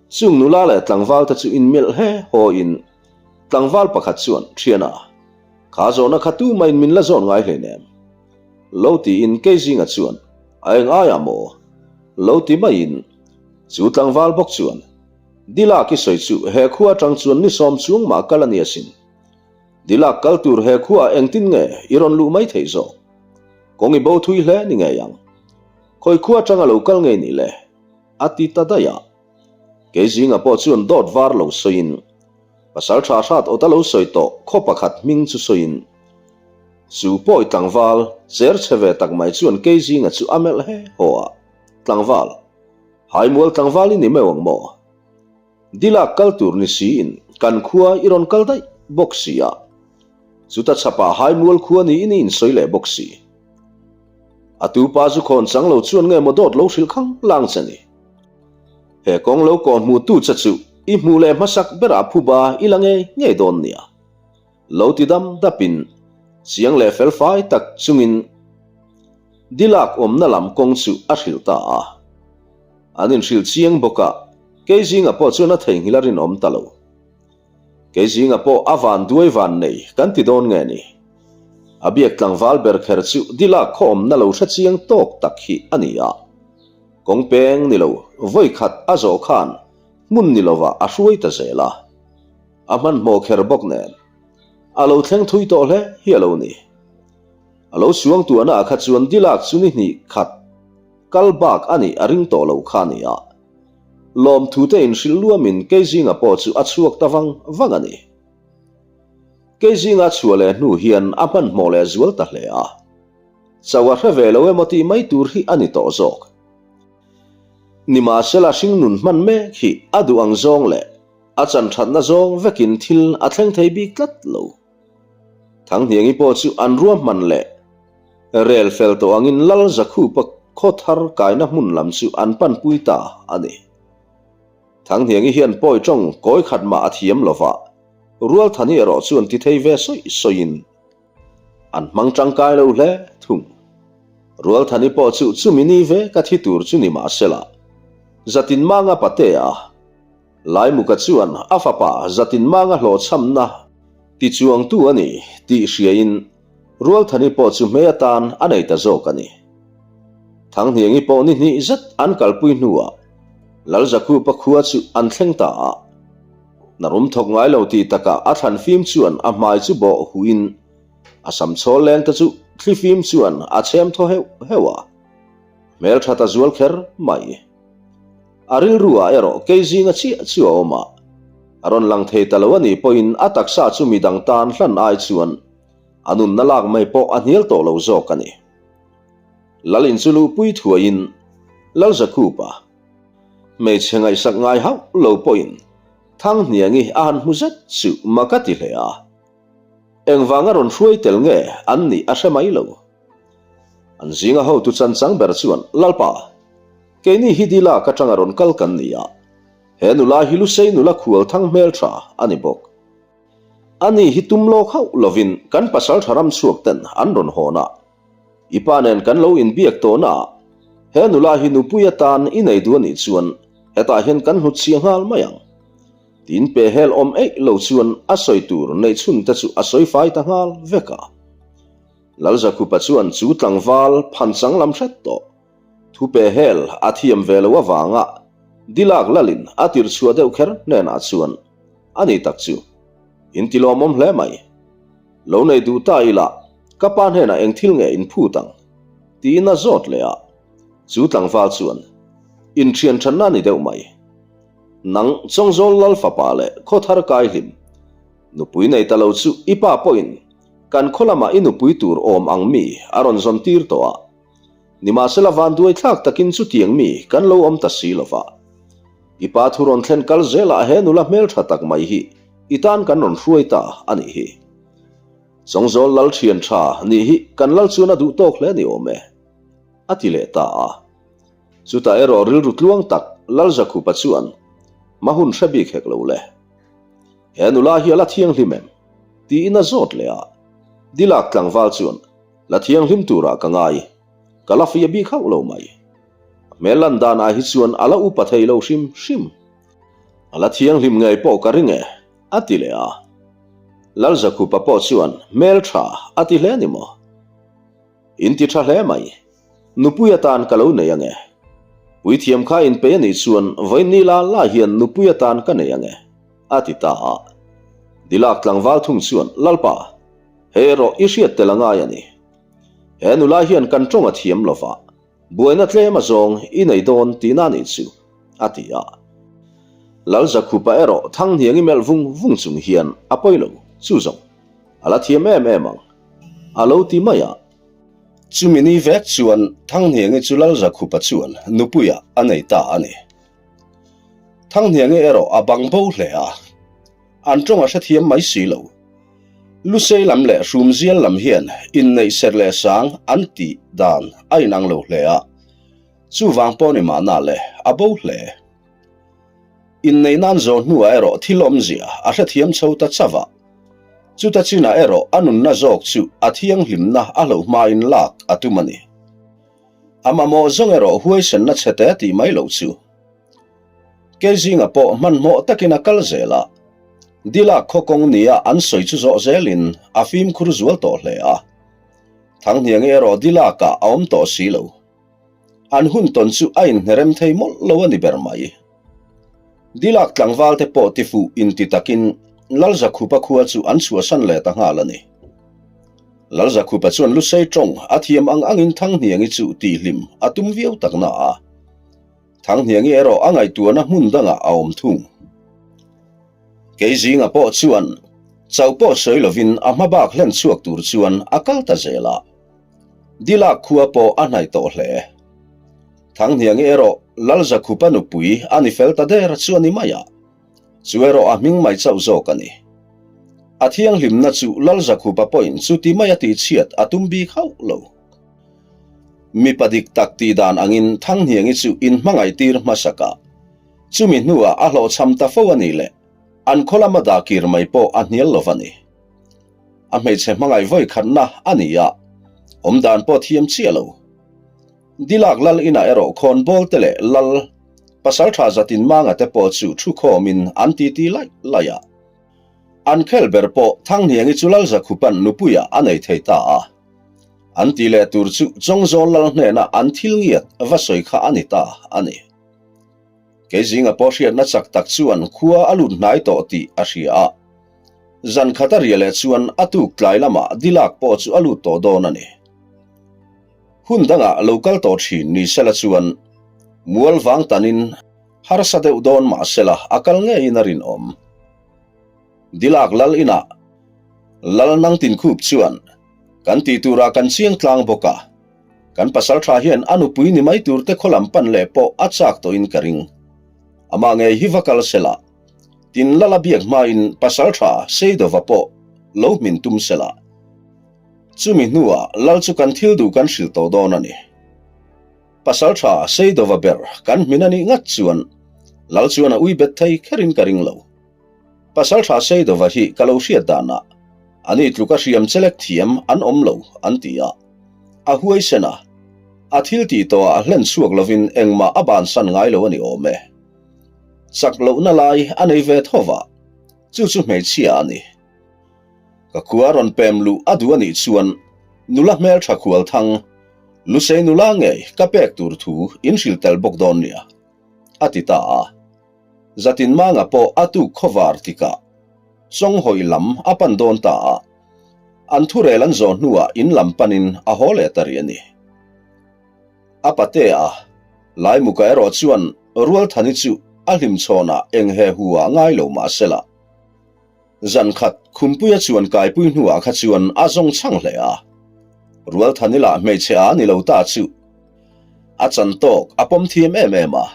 Chung nula leh tlangval te chu inmelh he hawiin tlangval pakhat chuan, Thiana, kha zawhna kha tumahin min la zawn ngai hleinem. Lo tiin kei zinga chuan, A eng aiah maw? Lo ti maiin chu tlangval bawk chuan, Dilak i sawi chu he khua atang chuan ni sawm chuang mah kal a ni asin. Dilak kal tur he khuaah engtin nge i rawn luh mai theih zawk? Kawng i bo thui hle ni ngei ang. Khawi khua atanga lo kal ngei ni le? A ti ta daih a. Kei zinga pawh chuan dawt var lo sawiin, Pasal tha hrat awt a lo sawi tawh khaw pakhat hming chu sawiin, chu pawi tlangval cher chhe ve tak mai chuan kei zinga chu a melh he haw a, Tlangval, Haimual tlangval i ni meuh ang maw? Dilak kal tur ni siin kan khua i rawn kal daih bawk si a. Chuta chhapah Haimual khua niin i insawi leh bawk si. A tupa zu khawn chang lo chuan nge maw dawt lo hrilh khang lang che ni? He kawng lo kawh hmuh tu che chu i hmuh leh hmasak berah phuba i la ngei ngei dawn nia. Lo ti dam dapin chiang leh fel fai tak chungin Dilak awmna lam kawng chu a hrilh ta a. An inhrilh chiang bawk a, kei zinga pawh chuan a theihnghilh a rinawm ta lo. Kei zinga pawh a van duai van nei kan ti dawn nge ni? A biak tlangval ber kher chu Dilak khaw awmna lo hre chiang tawk tak hi a ni a. Kawng peng ni lo vawi khat a zawh khan hmun ni lovah a hruai ta zel a. A hmanhmawh kher bawk nen a lo thleng thui tawh hle hi a lo ni. A lo suang tuahna ah kha chuan Dilak chu ni hnih khat kal bak a nih a ring tawh lo kha a ni a. Lawmthu te inhrilh luamin Keizinga pawh chu a chhuak ta vang vang a ni. Keizinga chhuah leh hnu hian a hmanhmawh leh zual ta hle a. Chauh a hre ve lo emaw tih mai tur hi a ni tawh zawk. Nimahsela hringnun hman mek hi a duh ang zawng leh a chan thatna zawng vekin thil a thleng thei bik tlat lo. Thanghniangi pawh chu an ruahman leh rel fel tawh angin Lal Zakhupa khaw thar kaina hmun lam chu an panpui ta a ni. Thanghniangi hian pawi tawng kawi khat mah a thiam lo va, Rualthani erawh chuan ti thei ve sawi sawiin an hmang tangkai lo hle thung. Rualthani pawh chu chumi ni ve ka thi tur chu ni mahsela, Zatinmanga patea Laimuka chuan a fapa Zatinmanga hlawhchhamna tichuangtu a ni tih hriain Rualthani pawh chu hmei atan a nei ta zawk a ni. Thanghniangi pawh ni hnih zet an kalpui hnuah Lalzakhupa khua chu an thleng ta a. Hnarum thawk ngai lo tih takah a thlan fim chuan a hmai chu bawh huin a sam chhawl leng te chu thli fim chuan a chhem thaw heuh heuh a. Hmeltha ta zual kher mai. A rilru ah erawh kei zinga chiah chu a awm a. A rawn lang thei ta lo a nih pawhin a taksa chu midang tan hlan ai chuan a nunna lak mai pawh a hnial tawh lo zawk a ni. Lal in chu luhpui thuaiin Lalzakhupa hmeichhe ngaihsak ngai hauh lo pawhin Thanghniangi a han hmu zet chu mak a ti hle a. Engvanga rawn hruai tel nge an nih a hre mai lo. An zinga hotu chanchang ber chuan, Lalpa, keini hi Dila ka tanga rawn kal kan ni a, he nula hi Lusei nula khual thang hmel tha a ni bawk. Ani hi tum lawk hauh lovin kan pasal tha ram chhuak ten an rawn hawn a, i pa nen kan lo inbiak tawhna ah he nula hi nupui atan i nei duh a nih chuan hetah hian kan hnut chhia nghal mai ang. Tiin pe hel awm eih lo chuan a sawi tur neih chhun te chu a sawi fai ta nghal vek a. Lalzakhupa chuan chu tlangval phanchang lam hret tawh thu pe hel a thiam ve lo avanga Dilak lalin a tirchhuah deuh kher hnenah chuan a ni tak chu in ti lawmawm hle mai. Lo nei duh ta ila ka pa hnenah eng thil nge in phut ang? tiin a zawt leh a, chu tlangval chuan inthian thanna a ni deuh mai. Nang Chawngzawl Lal fapa leh Khawthar Kaihlim nupui nei ta lo chu i pa pawhin Kan khaw lamah i nupui tur awm ang mi a rawn zawn tir tawh a. Nimahsela vanduai thlak takin chutiang mi kan lo awm ta si lova. I pa thu rawn thlen kal zelah he nula hmeltha tak mai hi i tan kan rawn hruai ta a nih hi. Chawngzawl lal thian tha nih hi kan lal chuan a duh tawk hle ni awm e, a ti leh ta a. Chutah erawh rilru tluang tak Lalzakhupa chuan hma hun hre bik hek lo le. He nula hi a la thianghlim em? Tiin a zawt leh a, Dilak tlangval chuan, La thianghlim turah ka ngai, ka la fia bik hauh lo mai. A hmel lan danah hi chuan a la upa thei lo hrim hrim. A la thianghlim ngei pawh ka ring e, a ti leh a. Lalzakhupa pawh chuan, Hmel tha a ti hle ni maw? In ti tha hle mai. Nupui atan ka lo nei ange. Puithiam kha inpei a nih chuan vawiin la la hian nupui atan ka nei ange. A ti ta a. Dilak tlangval thung chuan, Lalpa, hei erawh i hriat tel a ngai a ni. He nula hian kan tawng a thiam lo va, buaina tlem a zawng i nei dawn tihna a nih chu, a ti a. Lalzakhupa erawh Thanghniangi melh vung vung chung hian, A pawi lo, chu zawng, a la thiam em em ang, a lo ti mai a. Chumi ni vek chuan Thanghniangi chu Lalzakhupa chuan nupuiah a nei ta a ni. Thanghniangi erawh a bang bo hle a, an tawng a hrethiam mai si lo. Lusei lam leh Hrumzial lam hian inneih serh leh sang an tih dan a inang lo hle a, chuvang pawh ni mahna le a bo hle. Inneih nan zawh hnuah erawh thil awmzia a hrethiam chho ta chauh a, chuta chinah erawh a nunna zawk chu a thianghlimna a hloh hmain lak a tum a ni. A mamawh zawng erawh huaisenna chhe te tih mai loh chu. Keizinga pawh hmanhmawh takin a kal zel a, Dilak khaw kawng nia an sawi chu zawh zelin a fimkhur zual tawh hle a. Thanghniangi erawh Dilakah a awm tawh si lo. An hun tawn chu a inhnerem thei mawlh lo a ni ber mai. Dilak tlangval te pawh tifuh inti takin Lalzakhupa khua chu an chhuahsan leh ta nghal a ni. Lalzakhupa chuan Lusei tawng a thiam ang angin Thanghniangi chu tihhlim a tum viau tak na a. Thanghniangi erawh a ngaihtuahna hmun dangah a awm thung. Keizinga pawh chuan chauh pawh sawi lovin a hma bak hlen chhuak tur chuan a kal ta zel a. Dilak khua pawh a hnaih tawh hle. Thanghniangi erawh Lalzakhupa nupui a ni fel ta der chu a ni mai a, chu erawh a hming mai chauh zawk a ni. A thianghlimna chu Lalzakhupa pawhin chuti maia tihchhiat a tum bik hauh lo. Mipa dik tak tih dan angin Thanghniangi chu inhmangaihtir hmasak a, chumi hnuah a hlawhchham ta fo a nih leh an khaw lama dah kir mai pawh a hnial lo va ni. A hmeichhe hmangaih vawi khatna a ni a, awmdan pawh thiam chiah lo. Dilak lal inah erawh khawnbawl te leh lal pasaltha zatin manga te pawh chu thu khawmin an titi laih laih a. An khel ber pawh Thanghniangi chu lal Zakhupan nupuiah a nei thei ta a. An ti leh tur chu Chawngzawl lal hnena an thil ngiat va sawi kha a ni ta a ni. Kei zinga pawh hriatna chak tak chuan khua a lut hnai tawh tih a hria a. Zan khat a riah leh chuan a tuk tlai lamah Dilak pawh chu a lut tawh dawn a ni. Hun dangah lo kal tawh thin ni sela chuan mual vang tanin harsa deuh dawn mah sela a kal ngeiin a rinawm. Dilak lal inah Lal Nangtin Khup chuan kan tih turah kan chiang tlang bawk a. Kan pasal tha hian a nupui ni mai tur te khaw lam pan leh pawh a chak tawhin ka ring. Amah ngei hi va kal sela, tin lala biak hmain pasal tha Seidova pawh lo hmin tum sela. Chumi hnuah lal chu kan thil duh kan hrilh tawh dawn a ni. Pasal tha Seidova ber kan hmin a nih ngat chuan lal chuan a ui bet thei kherin ka ring lo. Pasalṭha Seidova hi ka lo hriat danah ani tluka hriam chelek thiam an awm lo an ti a. A huaisen a, a thil tih tawhah hlen chhuak lovin engmah a bansan ngai lo a ni awm e. Chak lohna lai a nei ve tho va, chu chu hmeichhia a ni. Ka khua rawn pem luh a duh a nih chuan nula hmelṭha khualthang Lusei nula ngei ka pek tur thu in hrilh tel bawk dawn nia, a ti ta a. Zatin manga pawh a tuk khawvar tikah Chawnghawi lam a pan dawn ta a, an thurel an zawh hnuah in lam panin a haw leh ta rih a ni. A pate a, Laimuka erawh chuan Rualthani chu a hlimchhawnah eng he hu ah ngai lo mah sela, Zan khat Khumpuia chuan kaipui hnuah kha chuan a zawng chhang hle a. Rualthani lah hmeichhe a ni lo ta chu a chan tawk a pawm thiam em em a.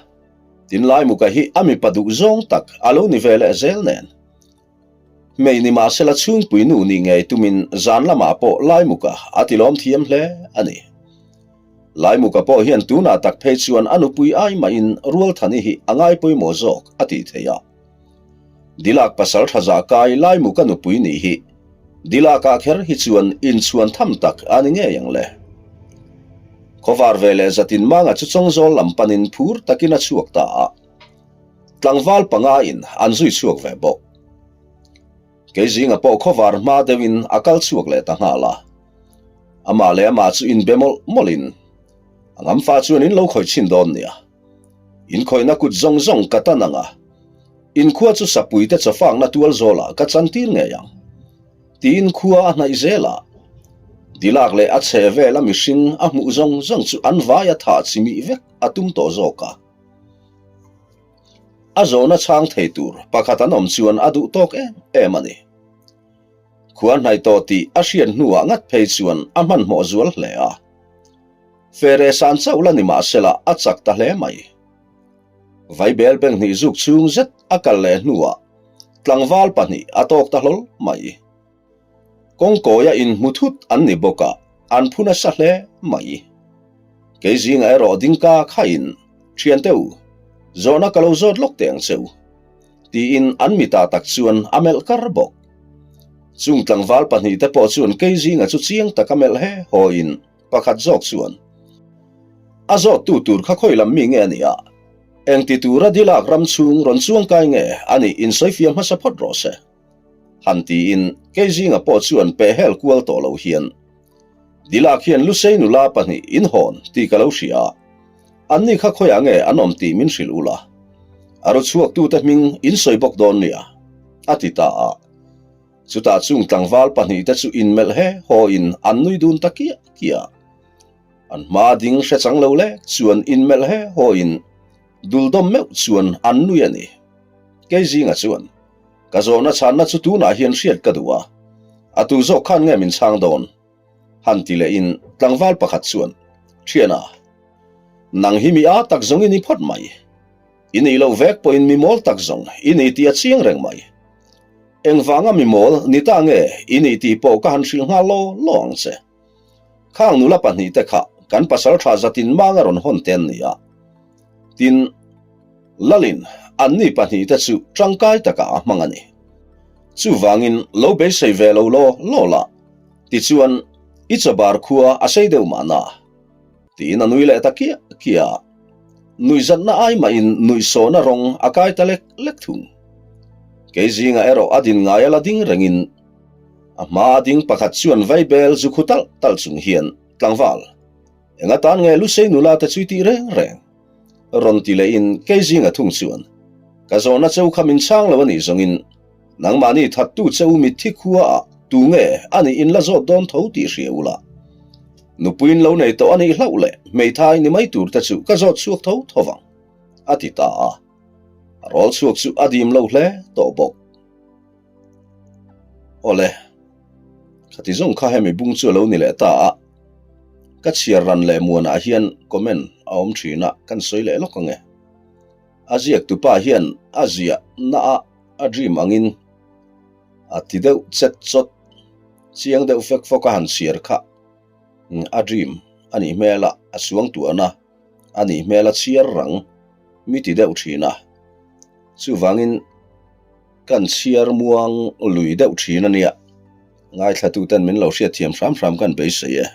Tin Laimuka hi a mipa duh zawng tak a lo ni ve leh zel nen. Hmei ni mahsela chhungpui nu nih ngei tumin zan lamah pawh Laimuka a tilawm thiam hle a ni. Laimuka pawh hian tunah tak phei chuan a nupui ai mahin Rualthani hi a ngai pawimawh zawk a tih theih a. Dilak pasal tha zah kai Laimuka nupui nih hi Dilakah kher hi chuan inchhuan tham tak a ni ngei ang le. Khawvar ve leh zatin manga chu Chawngzawl lam panin phur takin a chhuak ta a. Tlangval panga in an zui chhuak ve bawk. Kei zinga pawh khawvar hma deuhin a kal chhuak leh ta nghal a. Amah leh amah chu inbe mawlh mawlhin a ngamfa chuan in lo khawih chhin dawn nia. Inkhawihna kut zawng zawng ka tan ang a, inkhua chu sapuite chawfakna tual zawlah ka chantir ngei ang, tiin khua a hnaih zel a. Dilak leh a chhe vela mihring a hmuh zawng zawng chu an vaia thah chimih vek a tum tawh zawk a. A zawhna chhang thei tur pakhat an awm chuan a duh tawk em em a ni. Khua hnaih tawh tih a hriat hnuah ngat phei chuan a hmanhmawh zual hle a. Fere san chauh la ni mahsela a chak ta hle mai. Vaibel beng hnih zuk chhung zet a kal leh hnuah tlangval pahnih a tawk ta hlawl mai. Kawngkawia inhmu thut an ni bawk a, an phu nasa hle mai. Kei zingah erawh dingka khaiin, Thiante u, zawhna ka lo zawt lawk teh ang che u, tiin an mitah tak chuan a melh kar bawk. Chung tlangval pahnihte pawh chuan kei zingah chu chiang taka melh he hawiin, Pakhat zawk chuan, A zawttu tur kha khawi lam mi nge a nih a? Engti tura dilak ram chhung rawn chuang kai nge a nih insawifiah hmasa phawt rawh se. Han tiin kei zinga pawh chuan pehhel kual tawh lo hian, Dilak hian Lusei nula pahnih inhawn tih ka lo hria a, anni kha khawiah nge an awm tih min hrilh ula, a ru chhuaktute hming insawi bawk dawn nia, a ti ta a. Chutah chung tlangval pahnihte chu inmelh he hawiin an nui dun ta kiah kiah. An hma ding hre chang lo lek chuan inmelh he hawiin duldawm meuh chuan an nui a ni. Kei zinga chuan, Ka zawhna chhanna chu tunah hian hriat ka duh a, a tu zawk khan nge min chhang dawn? Han ti lehin tlangval pakhat chuan, Thiana, nang hi mi â tak zawng i ni phawt mai. I nih loh vek pawhin mi mawl tak zawng i ni tih a chiang reng mai. Engvanga mi mawl ni ta nge i nih tih pawh ka han hrilh nghal law law ang che. Khang nula pahnihte kha kan pasal tha zatin mang a rawn hawn te an ni a. Tin, Lalin anni pahnihte chu tangkai takah a hmang a ni. Chuvangin lo beisei ve lo law law la, tichuan i chawbar khua a sei deuh mahna. Tiin a nui leh ta kiah kiah a. Nuihzatna ai mahin nuihsawhna rawng a kai ta lek lek thung. Kei zingah erawh a din ngai a la ding rengin a hma a ding pakhat chuan vaibel zu khu talh talh chung hian tlangval eng atan nge Lusei nula te chu i tih reng reng? Rawn ti lehin kei zinga thung chuan ka zawhna cheu kha min chhang lo a nih zawngin Nangmahni thattu che u mitthi khua ah tu nge a nih in la zawt dawn tho tih hria ula. Nupuiin lo nei tawh a nih hlauh leh hmeithai ni mai tur te chu ka zawt chhuak tho tho vang, a ti ta a. A rawl chhuak chu a dim lo hle tawh bawk. Awle, khati zawng kha hemi bung chu a lo ni leh ta a. Ka chhiar ran leh muanah hian comment a awm thin a, kan sawi leh lawk ange. A ziaktupa hian a ziah na a. A dream angin a ti deuh chet chawt, chiang deuh fek fawk a han chhiar kha a dream a nih hmel a, a suangtuahna a nih hmel a chhiar rang mi ti deuh thin a. Chuvangin kan chhiar muang lui deuh thin a nia, ngaithlatuten min lo hriatthiam hram hram kan beisei e.